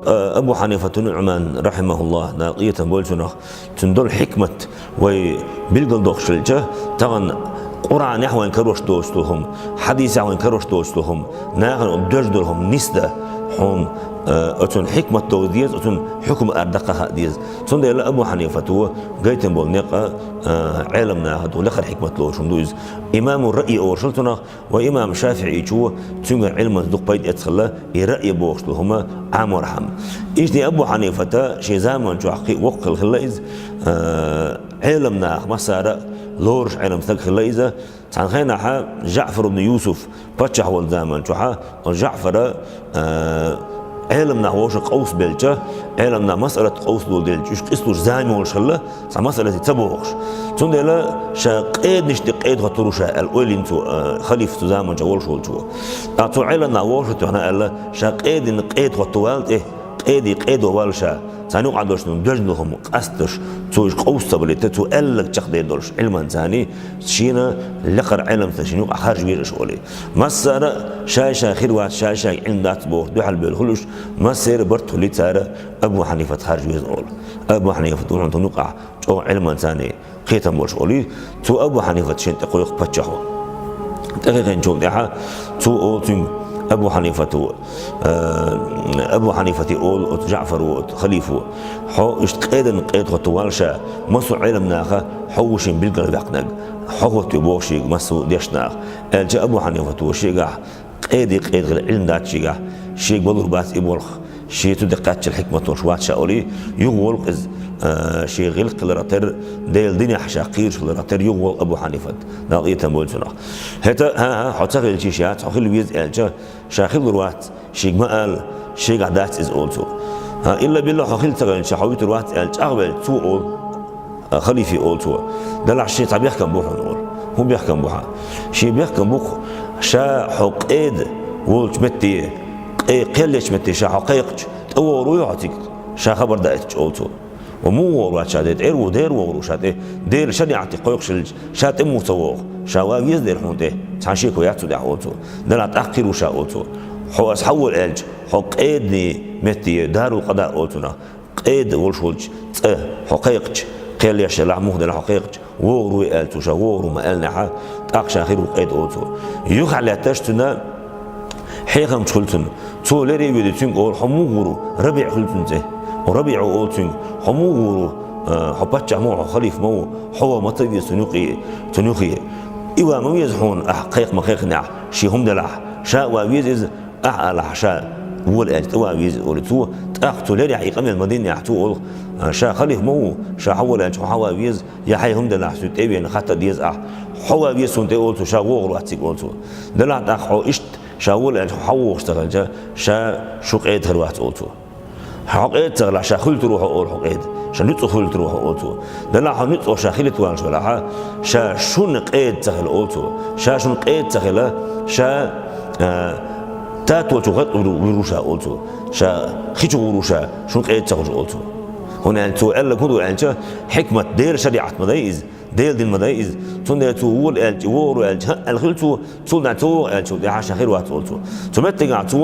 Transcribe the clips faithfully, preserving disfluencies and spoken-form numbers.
Абу Хьанифату Нуъман, рахьимахуллахӀ, Дала къинхетам болба цунах, цуьнан долу хьикмат вай билгалдоккхуш хилча, тахана Къуръанехь вайна карош доцуш долу хӀума, хьадисехь вайна карош доцуш долу хӀума, нахана доьжна долу хӀума нисдан хьуна, э, оцунна хьикмат довза деза, оцунна хьукма ара даккха хаа деза. Цундела Абу Хьанифато гайтина болу некъ, э, Ӏеламнаха ду, лакхара хьикмат лоруш хӀума ду иза. Имаму раъй олуш хилла цунах, ва имам ШафиӀичо цуьнгара Ӏилманца дукха пайда эцна хилла, и раъй бохуш долу хӀума Ӏаморхьама. Иштта Абу Хьанифата шен заман чохь кхин а воккха хилла, хилла иза, э, Ӏеламнаха массара а лоруш Ӏелам стаг хилла иза. Цхьана хенахь ЖаӀфар ибн Юсуф паччахь волу заман чохь, оцу ЖаӀфара, э, Ӏеламнах вовшах къовсабелча, Ӏеламнах масъалат къовсадолу делча, уьш къийсалуш зама йолуш хилла, цхьа масъалате ца бохуш. Цундела ша къеданаш тӀе къеда хӀоттур ву ша аьлла, ойла йина цо, э, халифа цу заманчохь волуш волчо. ТӀаккха цо Ӏеламнах вовшах тоьхна аьлла, ша къедина къеда хӀотто вала тӀе, къеди къедо вала ша. Царна юкъахь долчунна доьжна долу хӀума къастадеш, цо уьш къовса ца балийта, цо аьлларг чекхдер долуш Ӏилманца, шена лакхара Ӏеламца шена юкъахь харжа веза аша олий. Массара а шай-шай хир вац, шай-шайга Ӏилма дац бохуш дуьхьал бевлла хуьлуш, массеран а барт хуьлий цара Абу Хьанифат харжа веза олу. Абу Хьанифат ву хьуна тхуна юкъахь чӀогӀа Ӏилманца кхетам болуш олий. Цо Абу Хьанифат шена тӀе кхойкху паччахьо. ТӀекхайкхинчул тӀаьхьа цо олу цуьнга, Абу Хьанифата, э, Абу Хьанифате олу оцу ЖаӀфаро, оцу халифо: «Хьо иштта къедан къеда хӀотто вала ша, массо а Ӏеламнаха хьо ву шен билгалваьккхинарг, хьо хӀоттаве боху шега массо а дешна наха». Аьлча Абу Хьанифато шегахь къеди къеда хила Ӏилма дац шегахь, шега балур бац и болх, шен цу тӀе кхаччалц хьикмат долуш вац ша олий, юха волу иза, а, шен гӀиллакх хиларах терра, Делан динехь ша кхоьруш хиларах терра юха волу Абу Хьанифат, Дала къинхетам болба цунах. ХӀета, хӀан-хӀа, хьо ца хилча йиш яц, хьо хила веза аьлча, ша хилур вац, шега ма ала, шегахь дац иза, олу цо. ХӀан, илла-билла хьо хила ца хилча, хьо вуьтур вац аьлла, чӀагӀвелча цо олу, а, халифе олу цо: «Делахь шен цхьа бехкам бу хьуна», олу. «ХӀун бехкам бу хьан?» «Шен бехкам бу-кх, ша хьо къеда волчу метте, къе-, кхел ечу метте ша хьо кхайкхича, тӀевогӀур вуй хьо цига, ша хабар даийтича», олу цо. «Ва муха вогӀур вац ша тӀе, тӀера ву-, дера вогӀур ву ша тӀе, Делан шариӀате кхойкхуш хилча, ша тӀе муха ца вогӀу, ша ван веза дера хьуна тӀе, цхьа шеко яц цу тӀехь», олу цо. «Делахь тӀаккха хир ву ша», олу цо. «Хьо аса хьавола аьлча, хьо къедане метте, Дарул-Къада олу цунах, къеда волуш волчу цӀа хьо кхайкхича, кхел еш елахь, муха делахь хьо кхайкхича, вогӀур вуй аьлла цо, ша вогӀур ву ма аьллинехь, тӀаккха ша хир ву къеда», олу цо. Юххе лаьтташ цуьнан хьехамча хуьлу цунна. Цо леррина а воьдий, цуьнга олу: «Хьо муха гӀур ву?» РабиӀ хуьлу цуьнан цӀе. РабиӀо олу цуьнга: «Хьо муха гӀур ву? Э, хьо паччахь ма ву, хьо халифа ма ву, хьо ван ма ца веза цунна юкъе, цунна юххе. И ван ма веза хьуна, ахь кхайкха ма кхайкхинехь, шен хӀума делахь, ша а ван веза иза, ахь алахь, ша вола аьлча, тӀе ван веза», олий цо. ТӀаккха цо леррина и къамел ма динехь, цо олу: «Ша халифа ма ву, ша хьавола аьлча, хьо хьаван веза, я хьайн хӀума делахь, соьга тӀе а веана хатта деза ахь. Хьо ван веза суна тӀе», олу цо, «ша вогӀур вац цига», олу цо. «Делахь тӀаккха хьо иштта, ша вола аьлча, хьо хьавогӀуш ца хилча, ша шун къеда хир вац», олу цо. «Хьо къеда ца хилахь, ша хуьлуьйтур ву хьо», олу, «хьо къеда. Ша нуьцкъах хуьлуьйтур ву хьо», олу цо. «Делахь хьо нуьцкъах ша хилийта ваьлча велахь, ша шуна къеда ца хила», олу цо. «Ша шуна къеда ца хила, ша, а, татолчу гӀатӀ вур ву ша», олу цо. «Ша хи чу гӀур ву ша, шуна къеда ца хуьлуш», олу цо. ХӀунда аьлча цо аьлларг хӀун ду аьлча, хьикмат Делан шариӀат ма дай иза, Делан дин ма дай иза. Цундела цо вола аьлча, вогӀур ву аьлча, хӀаъ аьлла хила цо, цул тӀаьхьа ца вогӀу аьллачул тӀаьхьа ша хир вац, олу цо. Цу меттигехь цо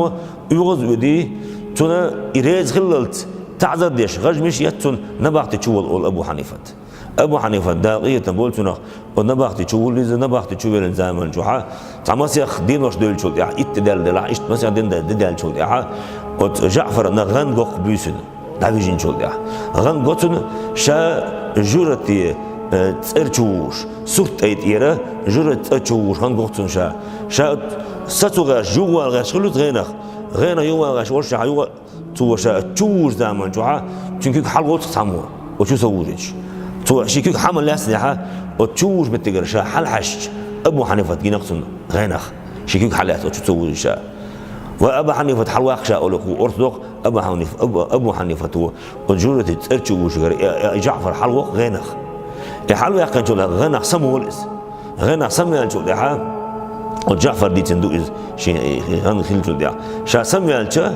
оьгӀаз а воьдий, цуьнан и реза хиллалц таӀзар деш, гӀаж-миш етташ цунна набахти чу волу, олу Абу Хьанифат. Абу Хьанифат, Дала къинхетам болба цунах, оцу набахти чу вуьллу иза, набахти чу веллачу заман чохь, цхьа масех денош девллачул тӀаьхьа, итт де даьлла делахь, иштта масех де даьллачул тӀаьхьа, оцу ЖаӀфарна гӀан го-кх буьйсанна, дӀавижинчул тӀаьхьа. ГӀан го цунна, ша жуьжарате, э, цӀера чу вугӀуш, сурт тӀай тӀера жуьжарате цӀера чу вугӀуш гӀан го-кх цунна ша. Ша са цу гӀаьш, юхавала гӀаьш хилла иза гӀенах. ГӀенах юхавала гӀаьш волуш ша юха Цо ша чу вугӀучу заман чохь цуьнан куьг хьалавоцу цхьаммо, оцу чу ца вугӀуьйтуш. Цо шен куьг хьа ма лаьцнехь, оцу чу вугӀучу меттигара ша хьалахьаьжча, Абу Хьанифат гина-кх цунна гӀенах. Шен куьг хьалаьцна оцу чу ца вугӀуьйтуш ша. «Ва Аба Хьанифат, хьалаваккха ша», олий, кху орца доккху Абу Хьаниф-, Абу, Абу Хьанифат ву, оцу жуьжарате цӀера чу вугӀучуьнгара, э, э, ЖаӀфар хьалавоккху гӀенах. И хьалаваьккхинчул тӀаьхьа гӀенах самаволу иза. ГӀенах самаваьллачул тӀаьхьа, оцу ЖаӀфара дийцина ду иза, шен, э, гӀан хиллачул тӀаьхьа. Ша самаваьлча,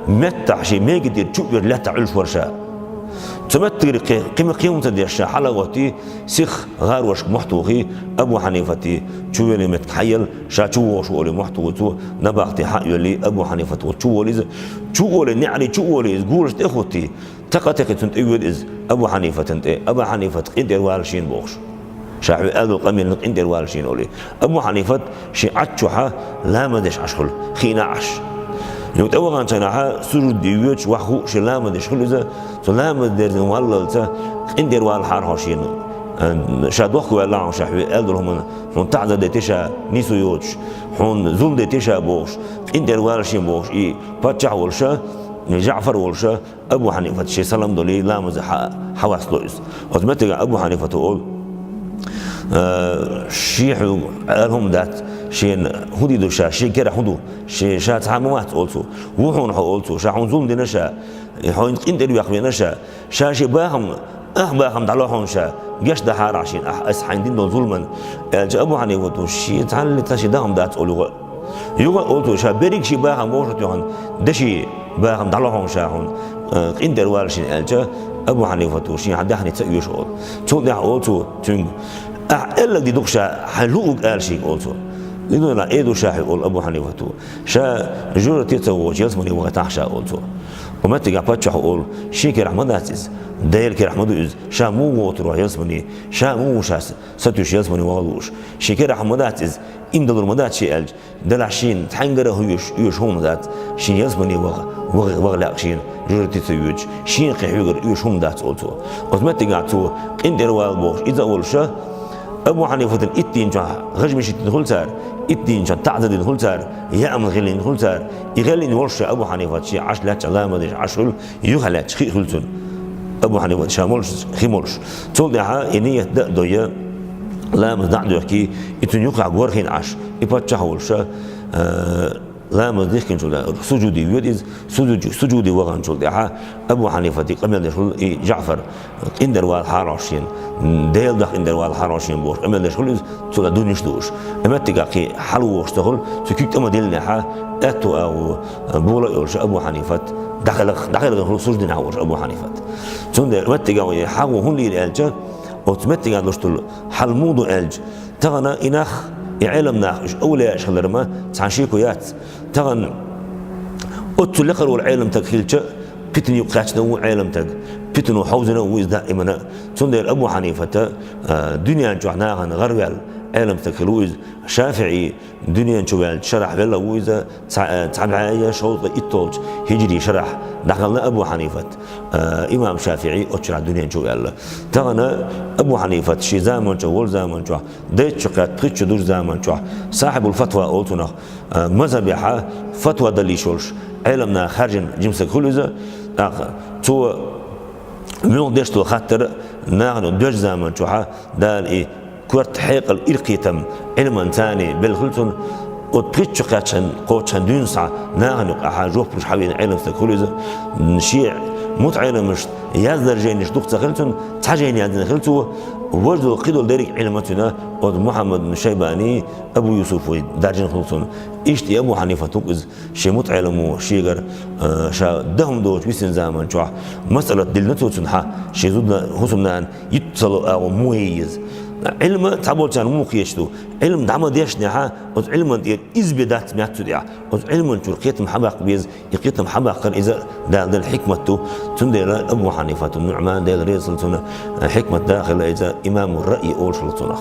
меттахь шен мега тӀера чу а верг лаьттахь Ӏуьллуш вара ша. Цу меттигара кхе-, кхима кхима ца деш ша хьалагӀоттий, сиха гӀарошка мохь тухий, Абу Хьанифата чувелла меттиг хьаелла, ша чу вогӀуш ву олий мохь тухий цо, набахте хьаоьллий, Абу Хьанифат чу волий иза, чу олий, неӀарий чу олий иза, гулаш тӀе а хӀуттий, тӀаккха-тӀаккха цунна тӀе воьду иза, Абу Хьанифатан тӀе, Абу Хьанифат, къинтӀера вала шена бохуш. Ша хьоьга аьлла долу къамелна къинтӀера вала шена олий. Абу Хьанифат шен Ӏаччохьа ламаз деш Ӏаш хуьлу, хиъна Ӏаш. Юха тӀе ваханчу хенахьа сужуде воьдуш ваха хуу шен ламаз деш хуьлу иза, цу ламаз дерзина валлалца къинтӀера валахьара хьо шена. Э, ша дохко ваьлла хьуна ша хьоьга аьлла долу хӀуманна, хьуна таӀзар дитий ша нийсо йоцуш, хьуна зулам дитий ша бохуш, къинтӀера вала шена бохуш, и паччахь волуша, и ЖаӀфар волуша, Абу Хьанифат шен салам долий, ламаза хьа-, хьавастло иза. Оцу меттигехь Абу Хьанифата олу, э, шен хьоьга аьлла хӀума дац, шена хӀун дийр ду ша, шен керахь хӀун ду, шен ша цхьа а ма вац олу цо. Ву хьуна хьо олу цо, ша хьуна зулам дина ша, хьо хӀинца къинтӀера веха веана ша, ша шен бахам, ахь бахам дӀало хьуна ша, гечдахьара ахь шена, ахь аса хьайна дина долу зуламан, аьлча Абу Хьанифата шен цхьаллица шен дахам дац олу юха. Юха а олу цо, ша берриг шен бахам вовшах тоьхна, даши бахам дӀало хьуна ша хьуна, э, къинтӀера вала шена аьлча, Абу Хьанифата шен хьан даьхни ца оьшу олу. Цул тӀаьхьа олу цо цуьнга, ахь аьлларг дийр ду-кх ша, хьайн луъург ала шега олу цо. Динойла э ду ша хьоьга олу Абу Хьанифата. Ша жожагӀате ца вогӀучу ялсамане вахийтахьа ша олу цо. Кху меттигехь паччахьо олу, шен керахь ма дац иза, Делан керахь ма ду иза, ша муха вогӀур ву ялсамане, ша муха ву ша сатуьйсуш ялсамане ваха лууш. Шен керахь ма дац иза, иман далур ма дац шен аьлча, делахь шена цхьаьнгара а хӀуьйсуш, оьшу хӀума дац, шена ялсамане ваха, ваха, ваха лаьа шена, жожагӀате ца воьдуш, шена кхин хьоьгара оьшу хӀума дац олу цо. Оцу меттигехь цо къинтӀера вала бохуш, иза а волуша, Абу Хьанифатан итт дийна чохь гӀажмашиттина хуьлу цара, итт дийна чохь таӀзар дина хуьлу цара, яа хӀума гӀеллина хуьлу цара, и гӀеллина волуш ша Абу Хьанифат шен Ӏаш лаьттачохь ламаз деш Ӏаш хуьлу, юха лаьтташ хи хуьлу цунна. Абу Хьанифат ша молуш, хи молуш. Цул тӀаьхьа и ният дан а дой, ламаз дӀа а доьхкий, и цунна юххехь гор хиъна Ӏаш, и паччахь волуша, э, ламаз дихкинчул тӀаьхьа сужуде воьду иза, сужуд-, сужуде ваханчул тӀаьхьа Абу Хьанифата къамел деш хуьлу и ЖаӀфар, къинтӀера валахьара ахь шена, Делан дуьхьа къинтӀера валахьара ахь шена бохуш, къамел деш хуьлу иза, цул а дуьненаш дууш. И меттигехь кхин хьалавогӀуш ца хуьлу, цу куьг тӀе ма диллинехьа, аьтту агӀо, бола а йолуш Абу Хьанифат, дӀакхелхина, дӀакхелхина хуьлу суждинехь волуш Абу Хьанифат. Цундела меттигехь хьагӀо хӀун лийра аьлча, оцу меттигехь луш долу хьал муха ду аьлча, тахана и нах, и Ӏелам нах, уьш овлияаш хилар ма цхьа шеко яц. Тахана оццул лекхара волу Ӏелам таг хилча, питана юкъа кхаьчна ву Ӏелам таг, питано хьовзина ву иза даимана. Цундела Абу Хьанифата, а, дуьнен чохь нахана гӀараваьлла Ӏелам стаг хилла ву иза. ШафиӀи дуьнен чу ваьллачу шарахь велла ву иза, цхьа, а, цхьа бӀе я шовзткъе итталгӀачу хиджри шарахь дӀахилла Абу Хьанифат, а, имам ШафиӀи оцу шарахь дуьнен чу ваьлла. Тахана Абу Хьанифат шен заман чохь, волу заман чохь, дайта чу кхетта, пхийтта чу дужу заман чохь, сахьибул фатва олу цунах, а, мазхабехьа фатва дала йиш йолуш, Ӏелам наха хаьржина жима стаг хуьлу иза. ТӀаккха цо муьлха деш долу хаттар нахана доьжна заман чохьа Дала и корта хьекъал иркхетам Ӏилман царний белла хуьлу цунна. Оцу пхийтта чу кхаьччахьана, кхоччахьана дуьйна схьа нахана юкъахьа жоп луш хьавеана Ӏелам стаг хуьлу иза. Шен мутаӀеламашна яздарженаш дукха ца хилла цунна, цхьа жайна яздина хилла цо, важа долу кхидолу дерриг Ӏилма цуьнан оцу Мухьаммад ибн Шайбани, Абу Юсуфой даржина хуьлу цунна. Иштта и Абу Хьанифат ву иза, шен мутаӀеламо шегара, а, ша дахам доцуш висина заман чохь масъалат диллина цо цунна хьа, шен зуда хӀусамнана йитта ца ло агӀо муха е еза. Ӏилма цхьаболчарна муха кхеташ ду? Ӏилма дӀа ма дешнехьа, оцу Ӏилман тӀера иза бен дац маьтту тӀехь. Оцу Ӏилман чуьра кхетам хьабаккха беза, и кхетам хьабаккхар иза Дала делла хӀикмат ду. Цундела Абу Хьанифату НуӀман, Дела реза хила цунна, хӀикмат да хила иза, имаму раъй олуш хила цунах.